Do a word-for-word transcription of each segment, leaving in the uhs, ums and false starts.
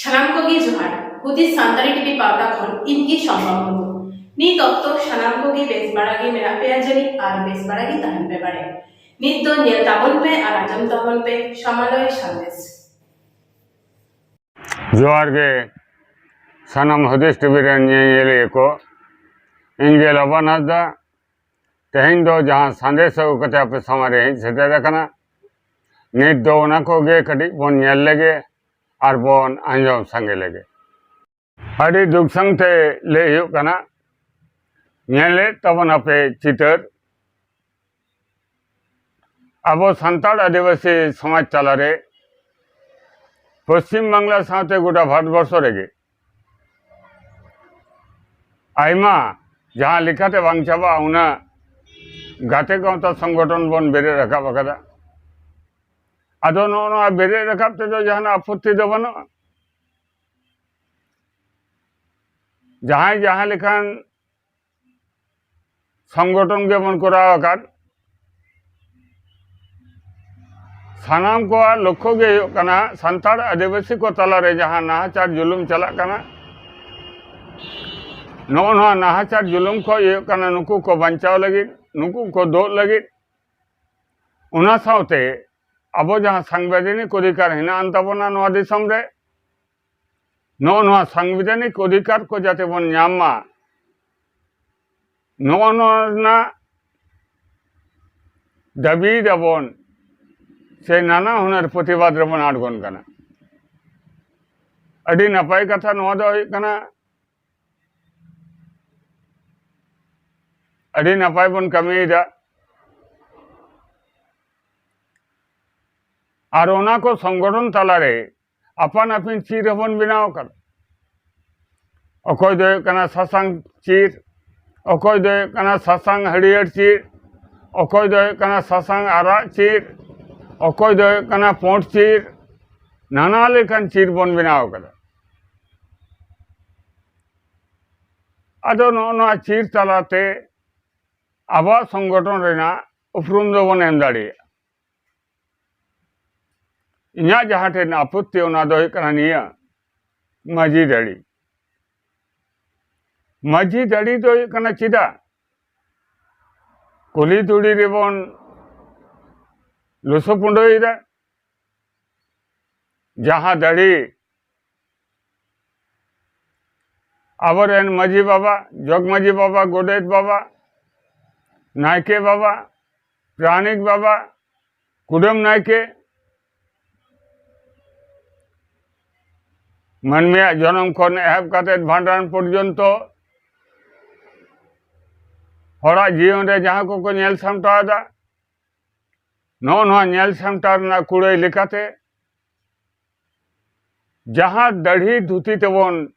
ᱥᱟᱱᱟᱢ ᱠᱚᱜᱮ ᱡᱚᱦᱟᱨ᱾ ᱦᱩᱫᱤᱥ ᱥᱟᱱᱛᱟᱲᱤ ᱴᱤᱵᱷᱤ ᱯᱟᱣᱴᱟ ᱠᱷᱚᱱ ᱤᱧ ᱜᱮ ᱥᱚᱢᱵᱟ ᱢᱩᱨᱢᱩ᱾ ᱱᱤᱛ ᱚᱠᱛᱚ ᱥᱟᱱᱟᱢ ᱠᱚᱜᱮ ᱵᱮᱥ ᱵᱟᱲᱟ ᱜᱮ ᱢᱮᱱᱟᱜ ᱯᱮᱭᱟ ᱡᱟᱹᱱᱤᱡ ᱟᱨ ᱵᱮᱥ ᱵᱟᱲᱟ ᱜᱮ ᱛᱟᱦᱮᱱ ᱯᱮ ᱵᱟᱲᱮ᱾ ᱱᱤᱛ ᱫᱚ ᱧᱮᱞ ᱛᱟᱵᱚᱱ ᱯᱮ ᱟᱨ ᱟᱸᱡᱚᱢ ᱛᱟᱵᱚᱱ ᱯᱮ ᱥᱟᱢᱟᱞᱚᱭ ᱥᱟᱸᱫᱮᱥ᱾ ᱡᱚᱦᱟᱨ ᱜᱮ ᱥᱟᱱᱟᱢ ᱦᱩᱫᱤᱥ ᱴᱤᱵᱷᱤ ᱨᱮᱱ ᱧᱮᱧᱮᱞᱤᱭᱟᱹ ᱠᱚ᱾ ᱤᱧ ᱜᱮ ᱞᱚᱵᱟᱱ ᱦᱟᱸᱥᱫᱟ᱾ ᱛᱮᱦᱮᱧ ᱫᱚ ᱡᱟᱦᱟᱸ ᱥᱟᱸᱫᱮᱥ ᱟᱹᱜᱩ ᱠᱟᱛᱮ ᱟᱯᱮ ᱥᱟᱢᱟᱝ ᱨᱮ ᱦᱮᱡ ᱥᱮᱴᱮᱨ ᱟᱠᱟᱱᱟ, ᱱᱤᱛ ᱫᱚ ᱚᱱᱟ ᱠᱚᱜᱮ ᱠᱟᱹᱴᱤᱡ ᱵᱚᱱ ᱧᱮᱞ ᱞᱮᱜᱮ ᱟᱨ ᱵᱚᱱ ᱟᱸᱡᱚᱢ ᱥᱟᱸᱜᱮ ᱞᱮᱜᱮ᱾ ᱟᱹᱰᱤ ᱫᱩᱠ ᱥᱟᱶᱛᱮ ᱞᱟᱹᱭ ᱦᱩᱭᱩᱜ ᱠᱟᱱᱟ, ᱧᱮᱞᱮᱫ ᱛᱟᱵᱚᱱᱟᱯᱮ ᱪᱤᱛᱟᱹᱨ, ᱟᱵᱚ ᱥᱟᱱᱛᱟᱲ ᱟᱹᱫᱤᱵᱟᱹᱥᱤ ᱥᱚᱢᱟᱡᱽ ᱛᱟᱞᱟᱨᱮ ᱯᱚᱥᱪᱤᱢ ᱵᱟᱝᱞᱟ ᱥᱟᱶᱛᱮ ᱜᱚᱴᱟ ᱵᱷᱟᱨᱚᱛᱵᱚᱨᱥᱚ ᱨᱮᱜᱮ ᱟᱭᱢᱟ ᱡᱟᱦᱟᱸ ᱞᱮᱠᱟᱛᱮ ᱵᱟᱝ ᱪᱟᱵᱟᱜᱼᱟ, ᱩᱱᱟᱹᱜ ᱜᱟᱛᱮ ᱜᱟᱶᱛᱟ ᱥᱚᱝᱜᱚᱴᱷᱚᱱ ᱵᱚᱱ ᱵᱮᱨᱮᱫ ᱨᱟᱠᱟᱵ ᱟᱠᱟᱫᱟ᱾ ᱟᱫᱚ ᱱᱚᱜᱼᱚ ᱱᱚᱣᱟ ᱵᱮᱨᱮᱫ ᱨᱟᱠᱟᱵ ᱛᱮᱫᱚ ᱡᱟᱦᱟᱱᱟᱜ ᱟᱯᱚᱛᱛᱤ ᱫᱚ ᱵᱟᱹᱱᱩᱜᱼᱟ᱾ ᱡᱟᱦᱟᱸᱭ ᱡᱟᱦᱟᱸ ᱞᱮᱠᱟᱱ ᱥᱚᱝᱜᱚᱴᱷᱚᱱ ᱜᱮᱵᱚᱱ ᱠᱚᱨᱟᱣ ᱟᱠᱟᱫ, ᱥᱟᱱᱟᱢ ᱠᱚᱣᱟᱜ ᱞᱚᱠᱠᱷᱚ ᱜᱮ ᱦᱩᱭᱩᱜ ᱠᱟᱱᱟ ᱥᱟᱱᱛᱟᱲ ᱟᱹᱫᱤᱵᱟᱹᱥᱤ ᱠᱚ ᱛᱟᱞᱟᱨᱮ ᱡᱟᱦᱟᱸ ᱱᱟᱦᱟᱪᱟᱨ ᱡᱩᱞᱩᱢ ᱪᱟᱞᱟᱜ ᱠᱟᱱᱟ, ᱱᱚᱜᱼᱚ ᱱᱚᱣᱟ ᱱᱟᱦᱟᱪᱟᱨ ᱡᱩᱞᱩᱢ ᱠᱷᱚᱱ ᱦᱩᱭᱩᱜ ᱠᱟᱱᱟ ᱱᱩᱠᱩ ᱠᱚ ᱵᱟᱧᱪᱟᱣ ᱞᱟᱹᱜᱤᱫ, ᱱᱩᱠᱩ ᱠᱚ ᱫᱳᱜ ᱞᱟᱹᱜᱤᱫ, ᱚᱱᱟ ᱥᱟᱶᱛᱮ ᱟᱵᱚ ᱡᱟᱦᱟᱸ ᱥᱟᱝᱵᱤᱫᱷᱟᱱᱤᱠ ᱚᱫᱷᱤᱠᱟᱨ ᱦᱮᱱᱟᱜ ᱟᱱ ᱛᱟᱵᱚᱱᱟ ᱱᱚᱣᱟ ᱫᱤᱥᱚᱢ ᱨᱮ, ᱱᱚᱜᱼᱚ ᱱᱚᱣᱟ ᱥᱟᱝᱵᱤᱫᱷᱟᱱᱤᱠ ᱚᱫᱷᱤᱠᱟᱨ ᱠᱚ ᱡᱟᱛᱮ ᱵᱚᱱ ᱧᱟᱢ ᱢᱟ, ᱱᱚᱜᱼᱚ ᱱᱚᱣᱟ ᱨᱮᱱᱟᱜ ᱫᱟᱹᱵᱤ ᱫᱟᱵᱚᱱ ᱥᱮ ᱱᱟᱱᱟ ᱦᱩᱱᱟᱹᱨ ᱯᱨᱚᱛᱤᱵᱟᱫ ᱨᱮᱵᱚᱱ ᱟᱬᱜᱚᱱ ᱠᱟᱱᱟ᱾ ᱟᱹᱰᱤ ᱱᱟᱯᱟᱭ ᱠᱟᱛᱷᱟ ᱱᱚᱣᱟ ᱫᱚ ᱦᱩᱭᱩᱜ ᱠᱟᱱᱟ, ᱟᱹᱰᱤ ᱱᱟᱯᱟᱭ ᱵᱚᱱ ᱠᱟᱹᱢᱤᱭᱮᱫᱟ᱾ ᱟᱨ ᱚᱱᱟ ᱠᱚ ᱥᱚᱝᱜᱚᱴᱷᱚᱱ ᱛᱟᱞᱟᱨᱮ ᱟᱯᱟᱱ ᱟᱹᱯᱤᱱ ᱪᱤᱨ ᱦᱚᱸᱵᱚᱱ ᱵᱮᱱᱟᱣ ᱟᱠᱟᱫᱟ᱾ ᱚᱠᱚᱭ ᱫᱚ ᱦᱩᱭᱩᱜ ᱠᱟᱱᱟ ᱥᱟᱥᱟᱝ ᱪᱤᱨ, ᱚᱠᱚᱭ ᱫᱚ ᱦᱩᱭᱩᱜ ᱠᱟᱱᱟ ᱥᱟᱥᱟᱝ ᱦᱟᱹᱨᱭᱟᱹᱲ ᱪᱤᱨ, ᱚᱠᱚᱭ ᱫᱚ ᱦᱩᱭᱩᱜ ᱠᱟᱱᱟ ᱥᱟᱥᱟᱝ ᱟᱨᱟᱜ ᱪᱤᱨ, ᱚᱠᱚᱭ ᱫᱚ ᱦᱩᱭᱩᱜ ᱠᱟᱱᱟ ᱯᱩᱸᱰ ᱪᱤᱨ, ᱱᱟᱱᱟ ᱞᱮᱠᱟᱱ ᱪᱤᱨ ᱵᱚᱱ ᱵᱮᱱᱟᱣ ᱟᱠᱟᱫᱟ᱾ ᱟᱫᱚ ᱱᱚᱜᱼᱚ ᱱᱚᱣᱟ ᱪᱤᱨ ᱛᱟᱞᱟᱛᱮ ᱟᱵᱚᱣᱟᱜ ᱥᱚᱝᱜᱚᱴᱷᱚᱱ ᱨᱮᱱᱟᱜ ᱩᱯᱨᱩᱢ ᱫᱚᱵᱚᱱ ᱮᱢ ᱫᱟᱲᱮᱭᱟᱜᱼᱟ᱾ ᱤᱧᱟᱹᱜ ᱡᱟᱦᱟᱸ ᱴᱷᱮᱱ ᱟᱯᱚᱛᱛᱤ, ᱚᱱᱟ ᱫᱚ ᱦᱩᱭᱩᱜ ᱠᱟᱱᱟ ᱱᱤᱭᱟᱹ, ᱢᱟᱹᱡᱷᱤ ᱫᱟᱲᱮ᱾ ᱢᱟᱹᱡᱷᱤ ᱫᱟᱲᱮ ᱫᱚ ᱦᱩᱭᱩᱜ ᱠᱟᱱᱟ, ᱪᱮᱫᱟᱜ ᱠᱩᱞᱦᱤ ᱫᱷᱩᱲᱤ ᱨᱮᱵᱚᱱ ᱞᱩᱥᱩ ᱯᱩᱸᱰᱟᱹᱭᱮᱫᱟ? ᱡᱟᱦᱟᱸ ᱫᱟᱲᱮ ᱟᱵᱚᱨᱮᱱ ᱢᱟᱹᱡᱷᱤ ᱵᱟᱵᱟ, ᱡᱚᱜᱽ ᱢᱟᱹᱡᱷᱤ ᱵᱟᱵᱟ, ᱜᱚᱰᱮᱛ ᱵᱟᱵᱟ, ᱱᱟᱭᱠᱮ ᱵᱟᱵᱟ, ᱯᱟᱨᱟᱱᱤᱠ ᱵᱟᱵᱟ, ᱠᱩᱰᱟᱹᱢ ᱱᱟᱭᱠᱮ, ᱢᱟᱹᱱᱢᱤᱭᱟᱜ ᱡᱚᱱᱚᱢ ᱠᱷᱚᱱ ᱮᱦᱚᱵ ᱠᱟᱛᱮ ᱵᱷᱟᱸᱰᱟᱱ ᱯᱚᱨᱡᱚᱱᱛᱚ ᱦᱚᱲᱟᱜ ᱡᱤᱭᱚᱱ ᱨᱮ ᱡᱟᱦᱟᱸ ᱠᱚᱠᱚ ᱧᱮᱞ ᱥᱟᱢᱴᱟᱣ ᱮᱫᱟ, ᱱᱚᱜᱼᱚ ᱱᱚᱣᱟ ᱧᱮᱞ ᱥᱟᱢᱴᱟᱣ ᱨᱮᱱᱟᱜ ᱠᱩᱲᱟᱹᱭ ᱞᱮᱠᱟᱛᱮ ᱡᱟᱦᱟᱸ ᱫᱟᱹᱲᱦᱤ ᱫᱷᱩᱛᱤ ᱛᱮᱵᱚᱱ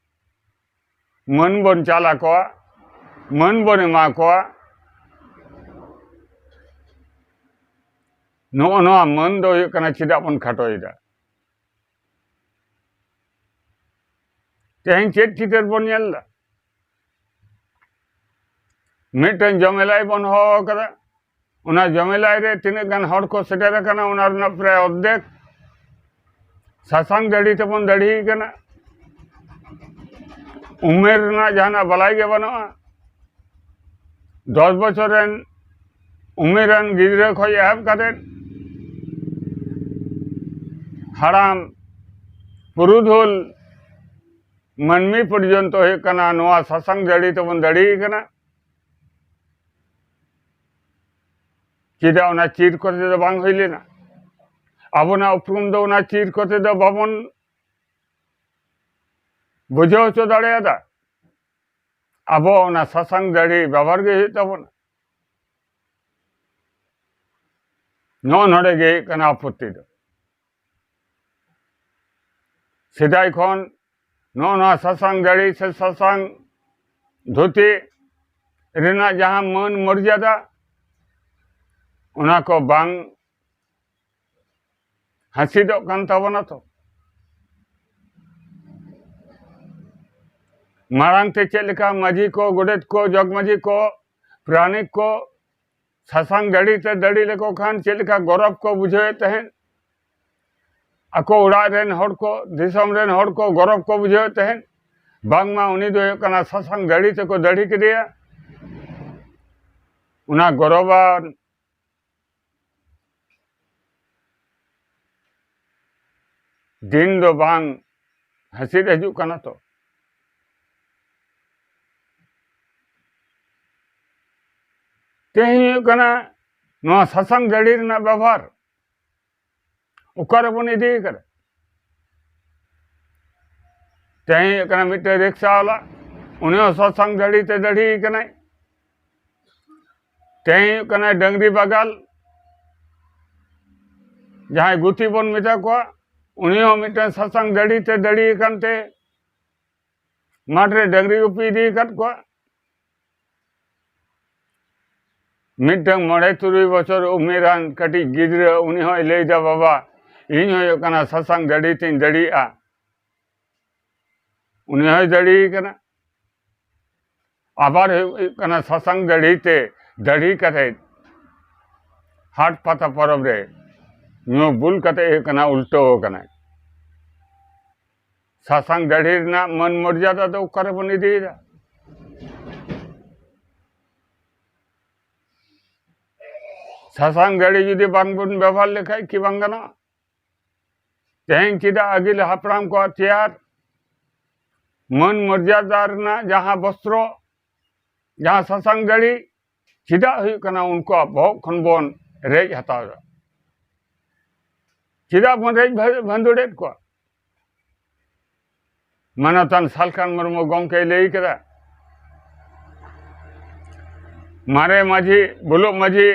ᱢᱟᱹᱱ ᱵᱚᱱ ᱪᱟᱞ ᱟᱠᱚᱣᱟ, ᱢᱟᱹᱱ ᱵᱚᱱ ᱮᱢᱟ ᱠᱚᱣᱟ, ᱱᱚᱜᱼᱚ ᱱᱚᱣᱟ ᱢᱟᱹᱱ ᱫᱚ ᱦᱩᱭᱩᱜ ᱠᱟᱱᱟ ᱪᱮᱫᱟᱜ ᱵᱚᱱ ᱠᱷᱟᱴᱚᱭᱮᱫᱟ? ᱛᱮᱦᱮᱧ ᱪᱮᱫ ᱪᱤᱛᱟᱹᱨ ᱵᱚᱱ ᱧᱮᱞ ᱮᱫᱟ? ᱢᱤᱫᱴᱮᱱ ᱡᱚᱢᱮᱞᱟᱭ ᱵᱚᱱ ᱦᱚᱦᱚ ᱟᱠᱟᱫᱟ, ᱚᱱᱟ ᱡᱚᱢᱮᱞᱟᱭ ᱨᱮ ᱛᱤᱱᱟᱹᱜ ᱜᱟᱱ ᱦᱚᱲ ᱠᱚ ᱥᱮᱴᱮᱨ ᱟᱠᱟᱱᱟ, ᱚᱱᱟ ᱨᱮᱱᱟᱜ ᱯᱨᱟᱭ ᱚᱨᱫᱷᱮᱠ ᱥᱟᱥᱟᱝ ᱫᱟᱹᱲᱦᱤ ᱛᱮᱵᱚᱱ ᱫᱟᱹᱲᱦᱤ ᱠᱟᱱᱟ᱾ ᱩᱢᱮᱨ ᱨᱮᱱᱟᱜ ᱡᱟᱦᱟᱱᱟᱜ ᱵᱟᱞᱟᱭ ᱜᱮ ᱵᱟᱹᱱᱩᱜᱼᱟ᱾ ᱫᱚᱥ ᱵᱚᱪᱷᱚᱨ ᱨᱮᱱ ᱩᱢᱮᱨᱟᱱ ᱜᱤᱫᱽᱨᱟᱹ ᱠᱷᱚᱱ ᱮᱦᱚᱵ ᱠᱟᱛᱮ ᱦᱟᱲᱟᱢ ᱯᱩᱨᱩᱫᱷᱩᱞ ᱢᱟᱹᱱᱢᱤ ᱯᱚᱨᱡᱚᱱᱛᱚ ᱦᱩᱭᱩᱜ ᱠᱟᱱᱟ, ᱱᱚᱣᱟ ᱥᱟᱥᱟᱝ ᱫᱟᱹᱲᱦᱤ ᱛᱮᱵᱚᱱ ᱫᱟᱹᱲᱦᱤ ᱠᱟᱱᱟ᱾ ᱪᱮᱫᱟᱜ ᱚᱱᱟ ᱪᱤᱨ ᱠᱚᱛᱮ ᱫᱚ ᱵᱟᱝ ᱦᱩᱭ ᱞᱮᱱᱟ? ᱟᱵᱚᱱᱟᱜ ᱩᱯᱨᱩᱢ ᱫᱚ ᱚᱱᱟ ᱪᱤᱨ ᱠᱚᱛᱮ ᱫᱚ ᱵᱟᱵᱚᱱ ᱵᱩᱡᱷᱟᱹᱣ ᱦᱚᱪᱚ ᱫᱟᱲᱮᱭᱟᱫᱟ᱾ ᱟᱵᱚ ᱚᱱᱟ ᱥᱟᱥᱟᱝ ᱫᱟᱹᱲᱦᱤ ᱵᱮᱵᱚᱦᱟᱨ ᱜᱮ ᱦᱩᱭᱩᱜ ᱛᱟᱵᱚᱱᱟ᱾ ᱱᱚᱜᱼᱚ ᱱᱚᱰᱮ ᱜᱮ ᱦᱩᱭᱩᱜ ᱠᱟᱱᱟ ᱟᱯᱚᱛᱛᱤ ᱫᱚ᱾ ᱥᱮᱫᱟᱭ ᱠᱷᱚᱱ ᱱᱚᱜᱼᱚ ᱱᱚᱣᱟ ᱥᱟᱥᱟᱝ ᱫᱟᱹᱲᱦᱤ ᱥᱮ ᱥᱟᱥᱟᱝ ᱫᱷᱩᱛᱤ ᱨᱮᱱᱟᱜ ᱡᱟᱦᱟᱸ ᱢᱟᱹᱱ ᱢᱚᱨᱡᱟᱫᱟ, ᱚᱱᱟ ᱠᱚ ᱵᱟᱝ ᱦᱟᱹᱥᱤᱫᱚᱜ ᱠᱟᱱ ᱛᱟᱵᱚᱱᱟ ᱛᱚ᱾ ᱢᱟᱲᱟᱝ ᱛᱮ ᱪᱮᱫ ᱞᱮᱠᱟ ᱢᱟᱹᱡᱷᱤ ᱠᱚ, ᱜᱚᱰᱮᱛ ᱠᱚ, ᱡᱚᱜᱽ ᱢᱟᱹᱡᱷᱤ ᱠᱚ, ᱯᱟᱨᱟᱱᱤᱠ ᱠᱚ ᱥᱟᱥᱟᱝ ᱫᱟᱹᱲᱦᱤ ᱛᱮ ᱫᱟᱹᱲᱦᱤ ᱞᱮᱠᱚ ᱠᱷᱟᱱ ᱪᱮᱫ ᱞᱮᱠᱟ ᱜᱚᱨᱚᱵᱽ ᱠᱚ ᱵᱩᱡᱷᱟᱹᱣᱮᱫ ᱛᱟᱦᱮᱸᱫ, ᱟᱠᱚ ᱚᱲᱟᱜ ᱨᱮᱱ ᱦᱚᱲ ᱠᱚ, ᱫᱤᱥᱚᱢ ᱨᱮᱱ ᱦᱚᱲ ᱠᱚ ᱜᱚᱨᱚᱵᱽ ᱠᱚ ᱵᱩᱡᱷᱟᱹᱣᱮᱫ ᱛᱟᱦᱮᱸᱫ, ᱵᱟᱝᱢᱟ ᱩᱱᱤ ᱫᱚ ᱦᱩᱭᱩᱜ ᱠᱟᱱᱟ ᱥᱟᱥᱟᱝ ᱫᱟᱲᱤ ᱛᱮᱠᱚ ᱫᱟᱲᱤ ᱠᱮᱫᱮᱭᱟ᱾ ᱚᱱᱟ ᱜᱚᱨᱚᱵᱟᱱ ᱫᱤᱱ ᱫᱚ ᱵᱟᱝ ᱦᱟᱹᱥᱤᱫ ᱦᱤᱡᱩᱜ ᱠᱟᱱᱟ ᱛᱚ᱾ ᱛᱮᱦᱮᱧ ᱦᱩᱭᱩᱜ ᱠᱟᱱᱟ ᱱᱚᱣᱟ ᱥᱟᱥᱟᱝ ᱫᱟᱲᱤ ᱨᱮᱱᱟᱜ ᱵᱮᱵᱚᱦᱟᱨ ᱚᱠᱟ ᱨᱮᱵᱚᱱ ᱤᱫᱤ ᱠᱟᱫᱟ? ᱛᱮᱦᱮᱧ ᱦᱩᱭᱩᱜ ᱠᱟᱱᱟ ᱢᱤᱫᱴᱮᱱ ᱨᱤᱠᱥᱟᱣᱟᱞᱟ, ᱩᱱᱤ ᱦᱚᱸ ᱥᱟᱥᱟᱝ ᱫᱟᱲᱤ ᱛᱮ ᱫᱟᱲᱤ ᱠᱟᱱᱟᱭ᱾ ᱛᱮᱦᱮᱧ ᱦᱩᱭᱩᱜ ᱠᱟᱱᱟᱭ ᱰᱟᱹᱝᱨᱤ ᱵᱟᱜᱟᱞ, ᱡᱟᱦᱟᱸᱭ ᱜᱩᱛᱤ ᱵᱚᱱ ᱢᱮᱛᱟ ᱠᱚᱣᱟ, ᱩᱱᱤ ᱦᱚᱸ ᱢᱤᱫᱴᱮᱱ ᱥᱟᱥᱟᱝ ᱫᱟᱲᱤ ᱛᱮ ᱫᱟᱲᱤ ᱟᱠᱟᱱ ᱛᱮ ᱢᱟᱴᱷ ᱨᱮ ᱰᱟᱹᱝᱨᱤ ᱜᱩᱯᱤ ᱤᱫᱤ ᱟᱠᱟᱫ ᱠᱚᱣᱟ᱾ ᱢᱤᱫᱴᱟᱝ ᱢᱚᱬᱮ ᱛᱩᱨᱩᱭ ᱵᱚᱪᱷᱚᱨ ᱩᱢᱮᱨᱟᱱ ᱠᱟᱹᱴᱤᱡ ᱜᱤᱫᱽᱨᱟᱹ, ᱩᱱᱤ ᱦᱚᱸᱭ ᱞᱟᱹᱭᱫᱟ, "ᱵᱟᱵᱟ, ᱤᱧ ᱦᱚᱸ ᱦᱩᱭᱩᱜ ᱠᱟᱱᱟ ᱥᱟᱥᱟᱝ ᱫᱟᱲᱤ ᱛᱤᱧ ᱫᱟᱲᱤᱭᱟᱜᱼᱟ?" ᱩᱱᱤ ᱦᱚᱸᱭ ᱫᱟᱲᱤ ᱠᱟᱱᱟ᱾ ᱟᱵᱟᱨ ᱦᱩᱭᱩᱜ ᱠᱟᱱᱟ ᱥᱟᱥᱟᱝ ᱫᱟᱲᱤ ᱛᱮ ᱫᱟᱲᱤ ᱠᱟᱛᱮ ᱦᱟᱴ ᱯᱟᱛᱟ ᱯᱚᱨᱚᱵᱽ ᱨᱮ ᱧᱩ ᱵᱩᱞ ᱠᱟᱛᱮ ᱦᱩᱭᱩᱜ ᱠᱟᱱᱟ ᱩᱞᱴᱟᱹᱣ ᱠᱟᱱᱟᱭ᱾ ᱥᱟᱥᱟᱝ ᱫᱟᱲᱦᱤ ᱨᱮᱱᱟᱜ ᱢᱟᱹᱱ ᱢᱚᱨᱡᱟᱫᱟ ᱫᱚ ᱚᱠᱟ ᱨᱮᱵᱚᱱ ᱤᱫᱤᱭᱮᱫᱟ? ᱥᱟᱥᱟᱝ ᱫᱟᱲᱦᱤ ᱡᱩᱫᱤ ᱵᱟᱝᱵᱚᱱ ᱵᱮᱵᱚᱦᱟᱨ ᱞᱮᱠᱷᱟᱡ ᱠᱤ ᱵᱟᱝ ᱜᱟᱱᱚᱜᱼᱟ? ᱛᱮᱦᱮᱧ ᱪᱮᱫᱟᱜ ᱟᱹᱜᱤᱞ ᱦᱟᱯᱲᱟᱢ ᱠᱚᱣᱟᱜ ᱛᱮᱭᱟᱨ ᱢᱟᱹᱱ ᱢᱚᱨᱡᱟᱫᱟ ᱨᱮᱱᱟᱜ ᱡᱟᱦᱟᱸ ᱵᱚᱥᱛᱨᱚ, ᱡᱟᱦᱟᱸ ᱥᱟᱥᱟᱝ ᱫᱟᱲᱦᱤ, ᱪᱮᱫᱟᱜ ᱦᱩᱭᱩᱜ ᱠᱟᱱᱟ ᱩᱱᱠᱩᱣᱟᱜ ᱵᱚᱦᱚᱜ ᱠᱷᱚᱱ ᱵᱚᱱ ᱨᱮᱡ ᱦᱟᱛᱟᱣ ᱮᱫᱟ? ᱪᱮᱫᱟᱜ ᱵᱚᱱ ᱨᱮᱡ ᱵᱷᱟ-, ᱵᱷᱟᱺᱫᱩᱲᱮᱫ ᱠᱚᱣᱟ? ᱢᱟᱱᱚᱛᱟᱱ ᱥᱟᱞᱠᱷᱟᱱ ᱢᱩᱨᱢᱩ ᱜᱚᱢᱠᱮᱭ ᱞᱟᱹᱭ ᱠᱮᱫᱟ, ᱢᱟᱨᱮ ᱢᱟᱹᱡᱷᱤ, ᱵᱩᱞᱩᱜ ᱢᱟᱹᱡᱷᱤ,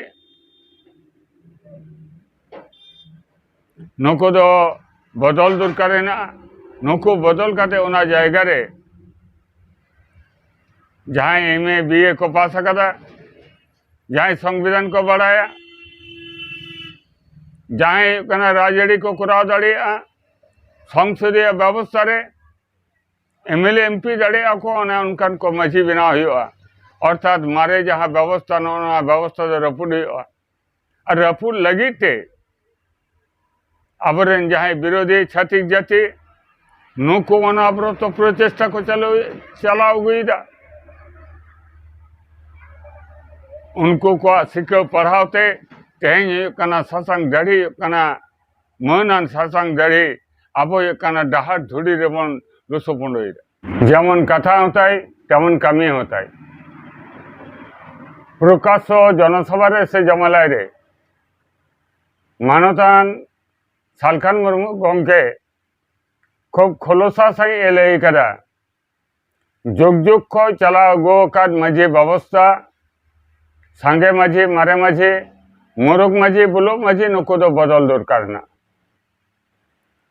ᱱᱩᱠᱩ ᱫᱚ ᱵᱚᱫᱚᱞ ᱫᱚᱨᱠᱟᱨ ᱦᱮᱱᱟᱜᱼᱟ᱾ ᱱᱩᱠᱩ ᱵᱚᱫᱚᱞ ᱠᱟᱛᱮ ᱚᱱᱟ ᱡᱟᱭᱜᱟ ᱨᱮ ᱡᱟᱦᱟᱸᱭ ᱮᱢ ᱮ, ᱵᱤ ᱮ ᱠᱚ ᱯᱟᱥ ᱟᱠᱟᱫᱟ, ᱡᱟᱦᱟᱸᱭ ᱥᱚᱝᱵᱤᱫᱷᱟᱱ ᱠᱚ ᱵᱟᱲᱟᱭᱟ, ᱡᱟᱦᱟᱸᱭ ᱦᱩᱭᱩᱜ ᱠᱟᱱᱟ ᱨᱟᱡᱽᱟᱹᱨᱤ ᱠᱚ ᱠᱚᱨᱟᱣ ᱫᱟᱲᱮᱭᱟᱜᱼᱟ, ᱥᱚᱝᱥᱚᱫᱤᱭᱟᱹ ᱵᱮᱵᱚᱥᱛᱷᱟ ᱨᱮ M L A, M P ᱫᱟᱲᱮᱭᱟᱜᱼᱟ ᱠᱚ, ᱚᱱᱮ ᱚᱱᱠᱟᱱ ᱠᱚ ᱢᱟᱹᱡᱷᱤ ᱵᱮᱱᱟᱣ ᱦᱩᱭᱩᱜᱼᱟ᱾ ᱚᱨᱛᱷᱟᱛ ᱢᱟᱨᱮ ᱡᱟᱦᱟᱸ ᱵᱮᱵᱚᱥᱛᱷᱟ, ᱱᱚᱜᱼᱚ ᱱᱚᱣᱟ ᱵᱮᱵᱚᱥᱛᱷᱟ ᱫᱚ ᱨᱟᱹᱯᱩᱫ ᱦᱩᱭᱩᱜᱼᱟ᱾ ᱟᱨ ᱨᱟᱹᱯᱩᱫ ᱞᱟᱹᱜᱤᱫ ᱛᱮ ᱟᱵᱚᱨᱮᱱ ᱡᱟᱦᱟᱸᱭ ᱵᱤᱨᱳᱫᱷᱤ ᱪᱷᱟᱹᱛᱤᱠ ᱡᱟᱹᱛᱤ, ᱱᱩᱠᱩ ᱚᱱᱚᱵᱨᱚᱛᱚ ᱯᱨᱚᱪᱮᱥᱴᱟ ᱠᱚ ᱪᱟᱞᱟᱣ, ᱪᱟᱞᱟᱣ ᱟᱹᱜᱩᱭᱮᱫᱟ᱾ ᱩᱱᱠᱩ ᱠᱚᱣᱟᱜ ᱥᱤᱠᱷᱟᱹᱣ ᱯᱟᱲᱦᱟᱣ ᱛᱮ ᱛᱮᱦᱮᱧ ᱦᱩᱭᱩᱜ ᱠᱟᱱᱟ ᱥᱟᱥᱟᱝ ᱫᱟᱲᱮ, ᱦᱩᱭᱩᱜ ᱠᱟᱱᱟ ᱢᱟᱹᱱ ᱟᱱ ᱥᱟᱥᱟᱝ ᱫᱟᱲᱮ, ᱟᱵᱚ ᱦᱩᱭᱩᱜ ᱠᱟᱱᱟ ᱰᱟᱦᱟᱨ ᱫᱷᱩᱲᱤ ᱨᱮᱵᱚᱱ ᱞᱩᱥᱩ ᱯᱩᱸᱰᱩᱭᱮᱫᱟ᱾ ᱡᱮᱢᱚᱱ ᱠᱟᱛᱷᱟ ᱦᱚᱸ ᱛᱟᱭ, ᱛᱮᱢᱚᱱ ᱠᱟᱹᱢᱤ ᱦᱚᱸ ᱛᱟᱭ᱾ ᱯᱨᱚᱠᱟᱥᱥᱚ ᱡᱚᱱᱚᱥᱚᱵᱷᱟ ᱨᱮ ᱥᱮ ᱡᱚᱢᱟᱞᱟᱭ ᱨᱮ ᱢᱟᱱᱚᱛᱟᱱ ᱥᱟᱞᱠᱷᱟᱱ ᱢᱩᱨᱢᱩ ᱜᱚᱢᱠᱮ ᱠᱷᱩᱵ ᱠᱷᱩᱞᱟᱹᱥᱟ ᱥᱟᱺᱦᱤᱡ ᱮ ᱞᱟᱹᱭ ᱠᱟᱫᱟ, ᱡᱩᱜᱽ ᱡᱩᱜᱽ ᱠᱷᱚᱱ ᱪᱟᱞᱟᱣ ᱟᱹᱜᱩ ᱟᱠᱟᱫ ᱢᱟᱹᱡᱷᱤ ᱵᱮᱵᱚᱥᱛᱷᱟ, ᱥᱟᱸᱜᱮ ᱢᱟᱹᱡᱷᱤ, ᱢᱟᱨᱮ ᱢᱟᱹᱡᱷᱤ, ᱢᱩᱨᱩᱠ ᱢᱟᱹᱡᱷᱤ, ᱵᱩᱞᱩᱜ ᱢᱟᱹᱡᱷᱤ, ᱱᱩᱠᱩ ᱫᱚ ᱵᱚᱫᱚᱞ ᱫᱚᱨᱠᱟᱨ ᱦᱮᱱᱟᱜ᱾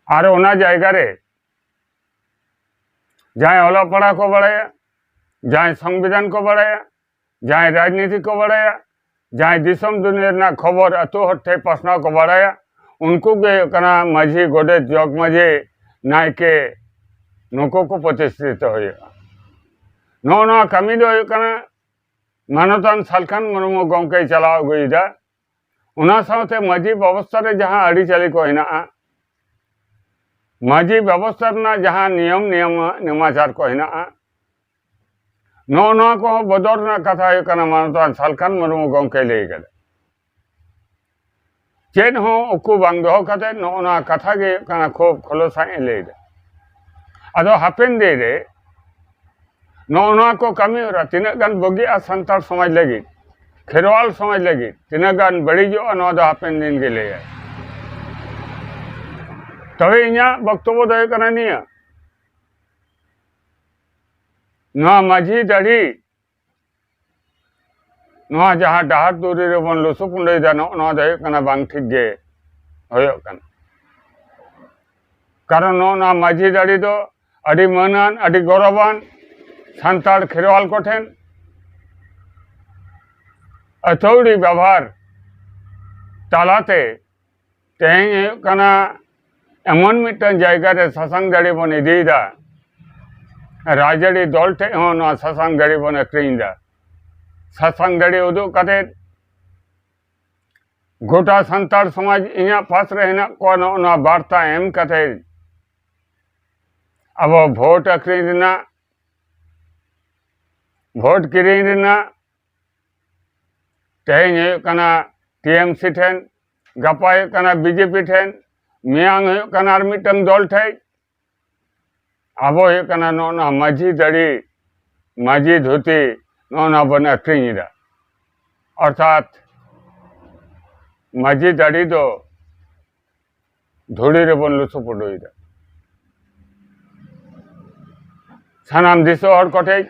ᱟᱨ ᱚᱱᱟ ᱡᱟᱭᱜᱟ ᱨᱮ ᱡᱟᱦᱟᱸᱭ ᱚᱞᱚᱜ ᱯᱟᱲᱦᱟᱣ ᱠᱚ ᱵᱟᱲᱟᱭᱟ, ᱡᱟᱦᱟᱸᱭ ᱥᱚᱝᱵᱤᱫᱷᱟᱱ ᱠᱚ ᱵᱟᱲᱟᱭᱟ, ᱡᱟᱦᱟᱸᱭ ᱨᱟᱡᱽᱱᱤᱛᱤ ᱠᱚ ᱵᱟᱲᱟᱭᱟ, ᱡᱟᱦᱟᱸᱭ ᱫᱤᱥᱚᱢ ᱫᱩᱱᱤᱭᱟᱹ ᱨᱮᱱᱟᱜ ᱠᱷᱚᱵᱚᱨ ᱟᱹᱛᱩ ᱦᱚᱲ ᱴᱷᱮᱱ ᱯᱟᱥᱱᱟᱣ ᱠᱚ ᱵᱟᱲᱟᱭᱟ, ᱩᱱᱠᱩ ᱜᱮ ᱦᱩᱭᱩᱜ ᱠᱟᱱᱟ ᱢᱟᱹᱡᱷᱤ, ᱜᱚᱰᱮᱛ, ᱡᱚᱜᱽ ᱢᱟᱹᱡᱷᱤ, ᱱᱟᱭᱠᱮ, ᱱᱩᱠᱩ ᱠᱚ ᱯᱨᱚᱛᱤᱥᱴᱷᱤᱛᱚ ᱦᱩᱭᱩᱜᱼᱟ᱾ ᱱᱚᱜᱼᱚ ᱱᱚᱣᱟ ᱠᱟᱹᱢᱤ ᱫᱚ ᱦᱩᱭᱩᱜ ᱠᱟᱱᱟ ᱢᱟᱱᱚᱛᱟᱱ ᱥᱟᱞᱠᱷᱟᱱ ᱢᱩᱨᱢᱩ ᱜᱚᱢᱠᱮᱭ ᱪᱟᱞᱟᱣ ᱟᱹᱜᱩᱭᱮᱫᱟ᱾ ᱚᱱᱟ ᱥᱟᱶᱛᱮ ᱢᱟᱹᱡᱷᱤ ᱵᱮᱵᱚᱥᱛᱷᱟ ᱨᱮ ᱡᱟᱦᱟᱸ ᱟᱹᱨᱤᱪᱟᱹᱞᱤ ᱠᱚ ᱦᱮᱱᱟᱜᱼᱟ, ᱢᱟᱹᱡᱷᱤ ᱵᱮᱵᱚᱥᱛᱷᱟ ᱨᱮᱱᱟᱜ ᱡᱟᱦᱟᱸ ᱱᱤᱭᱚᱢ ᱱᱤᱭᱚᱢ ᱱᱮᱢᱟᱪᱟᱨ ᱠᱚ ᱦᱮᱱᱟᱜᱼᱟ, ᱱᱚᱜᱼᱚ ᱱᱚᱣᱟ ᱠᱚᱦᱚᱸ ᱵᱚᱫᱚᱞ ᱨᱮᱱᱟᱜ ᱠᱟᱛᱷᱟ ᱦᱩᱭᱩᱜ ᱠᱟᱱᱟ, ᱢᱟᱱᱚᱛᱟᱱ ᱥᱟᱞᱠᱷᱟᱱ ᱢᱩᱨᱢᱩ ᱜᱚᱢᱠᱮᱭ ᱞᱟᱹᱭ ᱠᱟᱫᱟ᱾ ᱪᱮᱫ ᱦᱚᱸ ᱩᱠᱩ ᱵᱟᱝ ᱫᱚᱦᱚ ᱠᱟᱛᱮ ᱱᱚᱜᱼᱚ ᱱᱚᱣᱟ ᱠᱟᱛᱷᱟ ᱜᱮ ᱦᱩᱭᱩᱜ ᱠᱟᱱᱟ, ᱠᱷᱩᱵ ᱠᱷᱩᱞᱟᱹᱥᱟ ᱥᱟᱺᱦᱤᱡ ᱮ ᱞᱟᱹᱭ ᱮᱫᱟ᱾ ᱟᱫᱚ ᱦᱟᱯᱮᱱ ᱫᱤᱱ ᱨᱮ ᱱᱚᱜᱼᱚ ᱱᱚᱣᱟ ᱠᱚ ᱠᱟᱹᱢᱤ ᱦᱚᱨᱟ ᱛᱤᱱᱟᱹᱜ ᱜᱟᱱ ᱵᱩᱜᱤᱜᱼᱟ ᱥᱟᱱᱛᱟᱲ ᱥᱚᱢᱟᱡᱽ ᱞᱟᱹᱜᱤᱫ, ᱠᱷᱮᱨᱣᱟᱞ ᱥᱚᱢᱟᱡᱽ ᱞᱟᱹᱜᱤᱫ ᱛᱤᱱᱟᱹᱜ ᱜᱟᱱ ᱵᱟᱹᱲᱤᱡᱚᱜᱼᱟ, ᱱᱚᱣᱟ ᱫᱚ ᱦᱟᱯᱮᱱ ᱫᱤᱱ ᱜᱮ ᱞᱟᱹᱭᱟᱭ᱾ ᱛᱚᱵᱮ ᱤᱧᱟᱹᱜ ᱵᱚᱠᱛᱚᱵᱵᱚ ᱫᱚ ᱦᱩᱭᱩᱜ ᱠᱟᱱᱟ ᱱᱤᱭᱟᱹ, ᱱᱚᱣᱟ ᱢᱟᱹᱡᱷᱤ ᱫᱟᱲᱮ, ᱱᱚᱣᱟ ᱡᱟᱦᱟᱸ ᱰᱟᱦᱟᱨ ᱫᱷᱩᱲᱤ ᱨᱮᱵᱚᱱ ᱞᱩᱥᱩ ᱯᱩᱸᱰᱟᱹᱭᱮᱫᱟ, ᱱᱚᱜᱼᱚ ᱱᱚᱣᱟ ᱫᱚ ᱦᱩᱭᱩᱜ ᱠᱟᱱᱟ ᱵᱟᱝ ᱴᱷᱤᱠ ᱜᱮ ᱦᱩᱭᱩᱜ ᱠᱟᱱᱟ᱾ ᱠᱟᱨᱚᱱ ᱱᱚᱜᱼᱚ ᱱᱚᱣᱟ ᱢᱟᱹᱡᱷᱤ ᱫᱟᱲᱮ ᱫᱚ ᱟᱹᱰᱤ ᱢᱟᱹᱱᱟᱱ, ᱟᱹᱰᱤ ᱜᱚᱨᱚᱵᱟᱱ ᱥᱟᱱᱛᱟᱲ ᱠᱷᱮᱨᱣᱟᱞ ᱠᱚᱴᱷᱮᱱ ᱟᱹᱛᱷᱟᱹᱣᱲᱤ ᱵᱮᱵᱚᱦᱟᱨ ᱛᱟᱞᱟᱛᱮ ᱛᱮᱦᱮᱧ ᱦᱩᱭᱩᱜ ᱠᱟᱱᱟ ᱮᱢᱚᱱ ᱢᱤᱫᱴᱟᱝ ᱡᱟᱭᱜᱟ ᱨᱮ ᱥᱟᱥᱟᱝ ᱫᱟᱲᱮ ᱵᱚᱱ ᱤᱫᱤᱭᱮᱫᱟ, ᱨᱟᱡᱽᱟᱹᱨᱤ ᱫᱚᱞ ᱴᱷᱮᱡ ᱦᱚᱸ ᱱᱚᱣᱟ ᱥᱟᱥᱟᱝ ᱫᱟᱲᱮ ᱵᱚᱱ ᱟᱹᱠᱷᱨᱤᱧ ᱮᱫᱟ᱾ ᱥᱟᱥᱟᱝ ᱫᱟᱲᱮ ᱩᱫᱩᱜ ᱠᱟᱛᱮ ᱜᱚᱴᱟ ᱥᱟᱱᱛᱟᱲ ᱥᱚᱢᱟᱡᱽ ᱤᱧᱟᱹᱜ ᱯᱟᱥ ᱨᱮ ᱦᱮᱱᱟᱜ ᱠᱚᱣᱟ, ᱱᱚᱜᱼᱚ ᱱᱚᱣᱟ ᱵᱟᱨᱛᱟ ᱮᱢ ᱠᱟᱛᱮ ᱟᱵᱚ ᱵᱷᱳᱴ ᱟᱹᱠᱷᱨᱤᱧ ᱨᱮᱱᱟᱜ, ᱵᱷᱳᱴ ᱠᱤᱨᱤᱧ ᱨᱮᱱᱟᱜ᱾ ᱛᱮᱦᱮᱧ ᱦᱩᱭᱩᱜ ᱠᱟᱱᱟ ᱴᱤ ᱮᱢ ᱥᱤ ᱴᱷᱮᱱ, ᱜᱟᱯᱟ ᱦᱩᱭᱩᱜ ᱠᱟᱱᱟ ᱵᱤ ᱡᱮ ᱯᱤ ᱴᱷᱮᱱ, ᱢᱮᱭᱟᱝ ᱦᱩᱭᱩᱜ ᱠᱟᱱᱟ ᱟᱨ ᱢᱤᱫᱴᱟᱝ ᱫᱚᱞ ᱴᱷᱮᱱ᱾ ᱟᱵᱚ ᱦᱩᱭᱩᱜ ᱠᱟᱱᱟ ᱱᱚᱜᱼᱚ ᱱᱚᱣᱟ ᱢᱟᱹᱡᱷᱤ ᱫᱟᱲᱮ, ᱢᱟᱹᱡᱷᱤ ᱫᱷᱩᱛᱤ, ᱱᱚᱜᱼᱚ ᱱᱚᱣᱟ ᱵᱚᱱ ᱟᱹᱠᱷᱨᱤᱧ ᱮᱫᱟ᱾ ᱚᱨᱛᱷᱟᱛ ᱢᱟᱹᱡᱷᱤ ᱫᱟᱲᱮ ᱫᱚ ᱫᱷᱩᱲᱤ ᱨᱮᱵᱚᱱ ᱞᱩᱥᱩ ᱯᱩᱰᱩᱭᱮᱫᱟ᱾ ᱥᱟᱱᱟᱢ ᱫᱤᱥᱚᱢ ᱦᱚᱲ ᱠᱚᱴᱷᱮᱱ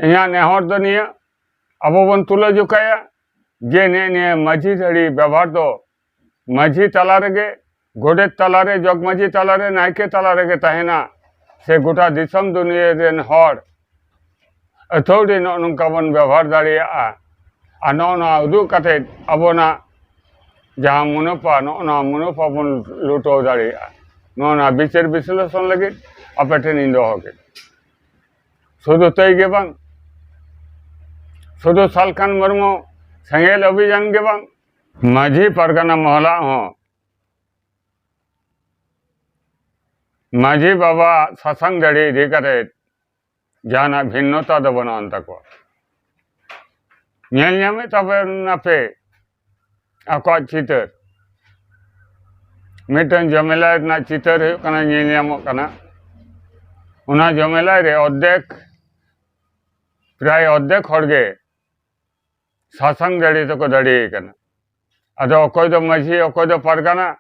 ᱤᱧᱟᱹᱜ ᱱᱮᱦᱚᱨ ᱫᱚ ᱱᱤᱭᱟᱹ, ᱟᱵᱚ ᱵᱚᱱ ᱛᱩᱞᱟᱹ ᱡᱚᱠᱷᱟᱭᱟ ᱡᱮ ᱱᱮᱜᱼᱮ ᱱᱤᱭᱟᱹ ᱢᱟᱹᱡᱷᱤ ᱫᱟᱲᱮ ᱵᱮᱵᱚᱦᱟᱨ ᱫᱚ ᱢᱟᱹᱡᱷᱤ ᱛᱟᱞᱟ ᱨᱮᱜᱮ, ᱜᱚᱰᱮᱛ ᱛᱟᱞᱟᱨᱮ, ᱡᱚᱜᱽ ᱢᱟᱹᱡᱷᱤ ᱛᱟᱞᱟᱨᱮ, ᱱᱟᱭᱠᱮ ᱛᱟᱞᱟ ᱨᱮᱜᱮ ᱛᱟᱦᱮᱱᱟ, ᱥᱮ ᱜᱚᱴᱟ ᱫᱤᱥᱚᱢ ᱫᱩᱱᱤᱭᱟᱹ ᱨᱮᱱ ᱦᱚᱲ ᱟᱹᱛᱷᱟᱹᱣᱲᱤ ᱱᱚᱜᱼᱚ ᱱᱚᱝᱠᱟ ᱵᱚᱱ ᱵᱮᱵᱚᱦᱟᱨ ᱫᱟᱲᱮᱭᱟᱜᱼᱟ᱾ ᱟᱨ ᱱᱚᱜᱼᱚ ᱱᱚᱣᱟ ᱩᱫᱩᱜ ᱠᱟᱛᱮ ᱟᱵᱚᱱᱟᱜ ᱡᱟᱦᱟᱸ ᱢᱩᱱᱟᱹᱯᱷᱟ, ᱱᱚᱜᱼᱚ ᱱᱚᱣᱟ ᱢᱩᱱᱟᱹᱯᱷᱟ ᱵᱚᱱ ᱞᱩᱴᱟᱹᱣ ᱫᱟᱲᱮᱭᱟᱜᱼᱟ᱾ ᱱᱚᱜᱼᱚ ᱱᱚᱣᱟ ᱵᱤᱪᱟᱹᱨ ᱵᱤᱥᱞᱮᱥᱚᱱ ᱞᱟᱹᱜᱤᱫ ᱟᱯᱮ ᱴᱷᱮᱱ ᱤᱧ ᱫᱚᱦᱚ ᱠᱮᱫ᱾ ᱥᱩᱫᱷᱩ ᱛᱟᱹᱭ ᱜᱮ ᱵᱟᱝ, ᱥᱩᱫᱷᱩ ᱥᱟᱞᱠᱷᱟᱱ ᱢᱩᱨᱢᱩ ᱥᱮᱸᱜᱮᱞ ᱚᱵᱷᱤᱡᱟᱱ ᱜᱮ ᱵᱟᱝ, ᱢᱟᱹᱡᱷᱤ ᱯᱟᱨᱜᱟᱱᱟ ᱢᱚᱦᱚᱞᱟ ᱦᱚᱸ ᱢᱟᱹᱡᱷᱤ ᱵᱟᱵᱟ ᱥᱟᱥᱟᱝ ᱫᱟᱲᱮ ᱤᱫᱤ ᱠᱟᱛᱮ ᱡᱟᱦᱟᱱᱟᱜ ᱵᱷᱤᱱᱱᱚᱛᱟ ᱫᱚ ᱵᱟᱹᱱᱩᱜ ᱟᱱ ᱛᱟᱠᱚᱣᱟ᱾ ᱧᱮᱞ ᱧᱟᱢᱮᱫ ᱛᱟᱵᱚᱱᱟᱯᱮ ᱟᱠᱚᱣᱟᱜ ᱪᱤᱛᱟᱹᱨ, ᱢᱤᱫᱴᱟᱝ ᱡᱚᱢᱮᱞᱟᱭ ᱨᱮᱱᱟᱜ ᱪᱤᱛᱟᱹᱨ ᱦᱩᱭᱩᱜ ᱠᱟᱱᱟ, ᱧᱮᱞ ᱧᱟᱢᱚᱜ ᱠᱟᱱᱟ᱾ ᱚᱱᱟ ᱡᱚᱢᱮᱞᱟᱭ ᱨᱮ ᱚᱨᱫᱷᱮᱠ, ᱯᱨᱟᱭ ᱚᱨᱫᱷᱮᱠ ᱦᱚᱲ ᱜᱮ ᱥᱟᱥᱟᱝ ᱫᱟᱲᱮ ᱛᱮᱠᱚ ᱫᱟᱲᱮ ᱠᱟᱱᱟ᱾ ᱟᱫᱚ ᱚᱠᱚᱭ ᱫᱚ ᱢᱟᱹᱡᱷᱤ, ᱚᱠᱚᱭ ᱫᱚ ᱯᱟᱨᱜᱟᱱᱟ,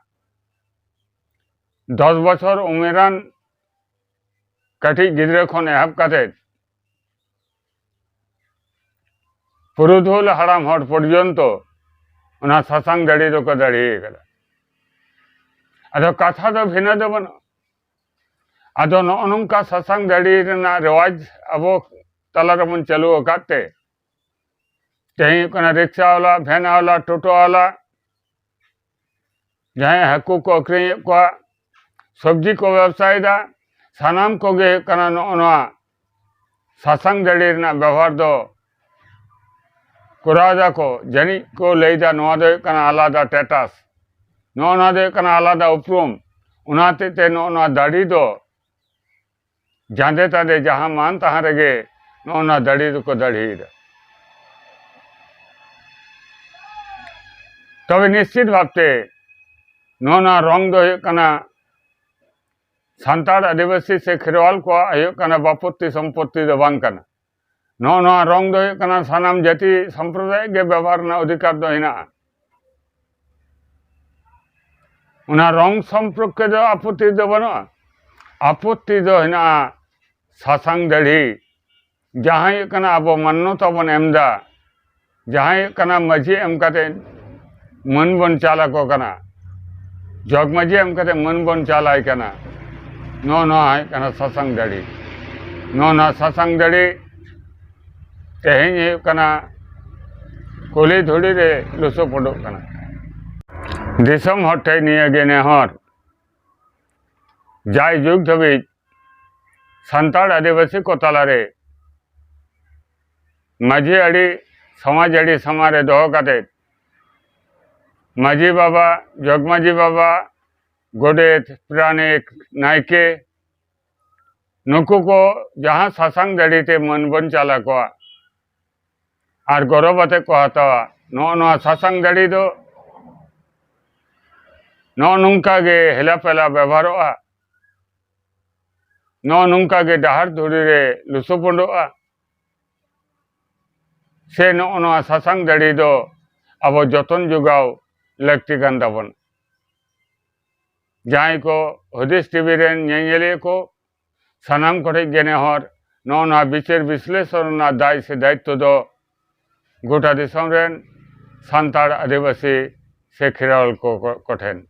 ᱫᱚᱥ ᱵᱚᱪᱷᱚᱨ ᱩᱢᱮᱨᱟᱱ ᱠᱟᱹᱴᱤᱡ ᱜᱤᱫᱽᱨᱟᱹ ᱠᱷᱚᱱ ᱮᱦᱚᱵ ᱠᱟᱛᱮ ᱯᱩᱨᱩᱫᱷᱩᱞ ᱦᱟᱲᱟᱢ ᱦᱚᱲ ᱯᱚᱨᱡᱚᱱᱛᱚ ᱚᱱᱟ ᱥᱟᱥᱟᱝ ᱫᱟᱲᱮ ᱫᱚᱠᱚ ᱫᱟᱲᱮ ᱠᱟᱫᱟ᱾ ᱟᱫᱚ ᱠᱟᱛᱷᱟ ᱫᱚ ᱵᱷᱤᱱᱟᱹ ᱫᱚ ᱵᱟᱹᱱᱩᱜᱼᱟ᱾ ᱟᱫᱚ ᱱᱚᱜᱼᱚ ᱱᱚᱝᱠᱟ ᱥᱟᱥᱟᱝ ᱫᱟᱲᱮ ᱨᱮᱱᱟᱜ ᱨᱮᱣᱟᱡᱽ ᱟᱵᱚ ᱛᱟᱞᱟ ᱨᱮᱵᱚᱱ ᱪᱟᱹᱞᱩ ᱟᱠᱟᱫ ᱛᱮ, ᱛᱮᱦᱮᱧ ᱦᱩᱭᱩᱜ ᱠᱟᱱᱟ ᱨᱤᱠᱥᱟ ᱣᱟᱞᱟ, ᱵᱷᱮᱱ ᱣᱟᱞᱟ, ᱴᱳᱴᱳ ᱣᱟᱞᱟ, ᱡᱟᱦᱟᱸᱭ ᱦᱟᱹᱠᱩ ᱠᱚ ᱟᱹᱠᱷᱨᱤᱧᱮᱫ ᱠᱚᱣᱟ, ᱥᱚᱵᱽᱡᱤ ᱠᱚ ᱵᱮᱵᱥᱟᱭᱮᱫᱟ, ᱥᱟᱱᱟᱢ ᱠᱚᱜᱮ ᱦᱩᱭᱩᱜ ᱠᱟᱱᱟ ᱱᱚᱜᱼᱚ ᱱᱚᱣᱟ ᱥᱟᱥᱟᱝ ᱫᱟᱲᱮ ᱨᱮᱱᱟᱜ ᱵᱮᱵᱚᱦᱟᱨ ᱫᱚ ᱠᱚᱨᱟᱣ ᱫᱟᱠᱚ, ᱡᱟᱹᱱᱤᱡ ᱠᱚ ᱞᱟᱹᱭᱫᱟ ᱱᱚᱣᱟ ᱫᱚ ᱦᱩᱭᱩᱜ ᱠᱟᱱᱟ ᱟᱞᱟᱫᱟ ᱴᱮᱴᱟᱥ, ᱱᱚᱜᱼᱚ ᱱᱚᱣᱟ ᱫᱚ ᱦᱩᱭᱩᱜ ᱠᱟᱱᱟ ᱟᱞᱟᱫᱟ ᱩᱯᱨᱩᱢ᱾ ᱚᱱᱟ ᱦᱚᱛᱮᱡ ᱛᱮ ᱱᱚᱜᱼᱚ ᱱᱚᱣᱟ ᱫᱟᱲᱤ ᱫᱚ ᱡᱟᱸᱫᱮ ᱛᱟᱸᱫᱮ ᱡᱟᱦᱟᱸ ᱢᱟᱱ ᱛᱟᱦᱟᱸ ᱨᱮᱜᱮ ᱱᱚᱜᱼᱚ ᱱᱚᱣᱟ ᱫᱟᱲᱤ ᱫᱚᱠᱚ ᱫᱟᱲᱦᱤᱭᱮᱫᱟ᱾ ᱛᱚᱵᱮ ᱱᱤᱥᱪᱤᱛ ᱵᱷᱟᱵᱛᱮ ᱱᱚᱜᱼᱚ ᱱᱚᱣᱟ ᱨᱚᱝ ᱫᱚ ᱦᱩᱭᱩᱜ ᱠᱟᱱᱟ ᱥᱟᱱᱛᱟᱲ, ᱟᱹᱫᱤᱵᱟᱹᱥᱤ ᱥᱮ ᱠᱷᱮᱨᱣᱟᱞ ᱠᱚᱣᱟᱜ ᱦᱩᱭᱩᱜ ᱠᱟᱱᱟ ᱵᱟᱯᱚᱛᱛᱤ ᱥᱚᱢᱯᱚᱛᱛᱤ ᱫᱚ ᱵᱟᱝ ᱠᱟᱱᱟ᱾ ᱱᱚᱜᱼᱚ ᱱᱚᱣᱟ ᱨᱚᱝ ᱫᱚ ᱦᱩᱭᱩᱜ ᱠᱟᱱᱟ ᱥᱟᱱᱟᱢ ᱡᱟᱹᱛᱤ ᱥᱚᱢᱯᱨᱚᱫᱟᱭ ᱜᱮ ᱵᱮᱵᱚᱦᱟᱨ ᱨᱮᱱᱟᱜ ᱚᱫᱷᱤᱠᱟᱨ ᱫᱚ ᱦᱮᱱᱟᱜᱼᱟ᱾ ᱚᱱᱟ ᱨᱚᱝ ᱥᱚᱢᱯᱨᱚᱠᱠᱮ ᱫᱚ ᱟᱯᱚᱛᱛᱤ ᱫᱚ ᱵᱟᱹᱱᱩᱜᱼᱟ᱾ ᱟᱯᱚᱛᱛᱤ ᱫᱚ ᱦᱮᱱᱟᱜᱼᱟ ᱥᱟᱥᱟᱝ ᱫᱟᱲᱦᱤ, ᱡᱟᱦᱟᱸ ᱦᱩᱭᱩᱜ ᱠᱟᱱᱟ ᱟᱵᱚ ᱢᱟᱱᱱᱚᱛᱟ ᱵᱚᱱ ᱮᱢ ᱮᱫᱟ, ᱡᱟᱦᱟᱸ ᱦᱩᱭᱩᱜ ᱠᱟᱱᱟ ᱢᱟᱹᱡᱷᱤ ᱮᱢ ᱠᱟᱛᱮ ᱢᱟᱹᱱ ᱵᱚᱱ ᱪᱟᱞ ᱟᱠᱚ ᱠᱟᱱᱟ, ᱡᱚᱜᱽ ᱢᱟᱹᱡᱷᱤ ᱮᱢ ᱠᱟᱛᱮ ᱢᱟᱹᱱ ᱵᱚᱱ ᱪᱟᱞ ᱟᱭ ᱠᱟᱱᱟ᱾ ᱱᱚᱜᱼᱚ ᱱᱚᱣᱟ ᱦᱩᱭᱩᱜ ᱠᱟᱱᱟ ᱥᱟᱥᱟᱝ ᱫᱟᱲᱦᱤ᱾ ᱱᱚᱜᱼᱚ ᱱᱚᱣᱟ ᱥᱟᱥᱟᱝ ᱫᱟᱲᱦᱤ ᱛᱮᱦᱮᱧ ᱦᱩᱭᱩᱜ ᱠᱟᱱᱟ ᱠᱩᱞᱦᱤ ᱫᱷᱩᱲᱤ ᱨᱮ ᱞᱩᱥᱩ ᱯᱩᱰᱩᱜ ᱠᱟᱱᱟ᱾ ᱫᱤᱥᱚᱢ ᱦᱚᱲ ᱴᱷᱮᱱ ᱱᱤᱭᱟᱹ ᱜᱮ ᱱᱮᱦᱚᱨ, ᱡᱟᱭ ᱡᱩᱜᱽ ᱫᱷᱟᱹᱵᱤᱡ ᱥᱟᱱᱛᱟᱲ ᱟᱹᱫᱤᱵᱟᱹᱥᱤ ᱠᱚ ᱛᱟᱞᱟᱨᱮ ᱢᱟᱹᱡᱷᱤ ᱟᱹᱨᱤ, ᱥᱚᱢᱟᱡᱽ ᱟᱹᱨᱤ ᱥᱟᱢᱟᱝ ᱨᱮ ᱫᱚᱦᱚ ᱠᱟᱛᱮ ᱢᱟᱹᱡᱷᱤ ᱵᱟᱵᱟ, ᱡᱚᱜᱽ ᱢᱟᱹᱡᱷᱤ ᱵᱟᱵᱟ, ᱜᱚᱰᱮᱛ, ᱯᱟᱨᱟᱱᱤᱠ, ᱱᱟᱭᱠᱮ, ᱱᱩᱠᱩ ᱠᱚ ᱡᱟᱦᱟᱸ ᱥᱟᱥᱟᱝ ᱫᱟᱲᱦᱤ ᱛᱮ ᱢᱟᱹᱱ ᱵᱚᱱ ᱪᱟᱞ ᱟᱠᱚᱣᱟ ᱟᱨ ᱜᱚᱨᱚᱵᱽ ᱟᱛᱮ ᱠᱚ ᱦᱟᱛᱟᱣᱟ᱾ ᱱᱚᱜᱼᱚ ᱱᱚᱣᱟ ᱥᱟᱥᱟᱝ ᱫᱟᱲᱦᱤ ᱫᱚ ᱱᱚᱜᱼᱚ ᱱᱚᱝᱠᱟ ᱜᱮ ᱦᱮᱞᱟ ᱯᱮᱞᱟ ᱵᱮᱵᱚᱦᱟᱨᱚᱜᱼᱟ, ᱱᱚᱜᱼᱚ ᱱᱚᱝᱠᱟ ᱜᱮ ᱰᱟᱦᱟᱨ ᱫᱷᱩᱲᱤ ᱨᱮ ᱞᱩᱥᱩ ᱯᱩᱸᱰᱚᱜᱼᱟ᱾ ᱥᱮ ᱱᱚᱜᱼᱚ ᱱᱚᱣᱟ ᱥᱟᱥᱟᱝ ᱫᱟᱲᱦᱤ ᱫᱚ ᱟᱵᱚ ᱡᱚᱛᱚᱱ ᱡᱚᱜᱟᱣ ᱞᱟᱹᱠᱛᱤ ᱠᱟᱱ ᱛᱟᱵᱚᱱᱟ᱾ ᱡᱟᱦᱟᱸᱭ ᱠᱚ ᱦᱩᱫᱤᱥ ᱴᱤᱵᱷᱤ ᱨᱮᱱ ᱧᱮᱧᱮᱞᱤᱭᱟᱹ ᱠᱚ, ᱥᱟᱱᱟᱢ ᱠᱚᱴᱷᱮᱱ ᱜᱮ ᱱᱮᱦᱚᱨ, ᱱᱚᱜᱼᱚ ᱱᱚᱣᱟ ᱵᱤᱪᱟᱹᱨ ᱵᱤᱥᱞᱮᱥᱚᱱ ᱨᱮᱱᱟᱜ ᱫᱟᱭ ᱥᱮ ᱫᱟᱭᱤᱛᱛᱚ ᱫᱚ ᱜᱚᱴᱟ ᱫᱤᱥᱚᱢ ᱨᱮᱱ ᱥᱟᱱᱛᱟᱲ, ᱟᱹᱫᱤᱵᱟᱹᱥᱤ ᱥᱮ ᱠᱷᱮᱨᱣᱟᱞ ᱠᱚ, ᱠᱚ, ᱠᱚᱴᱷᱮᱱ᱾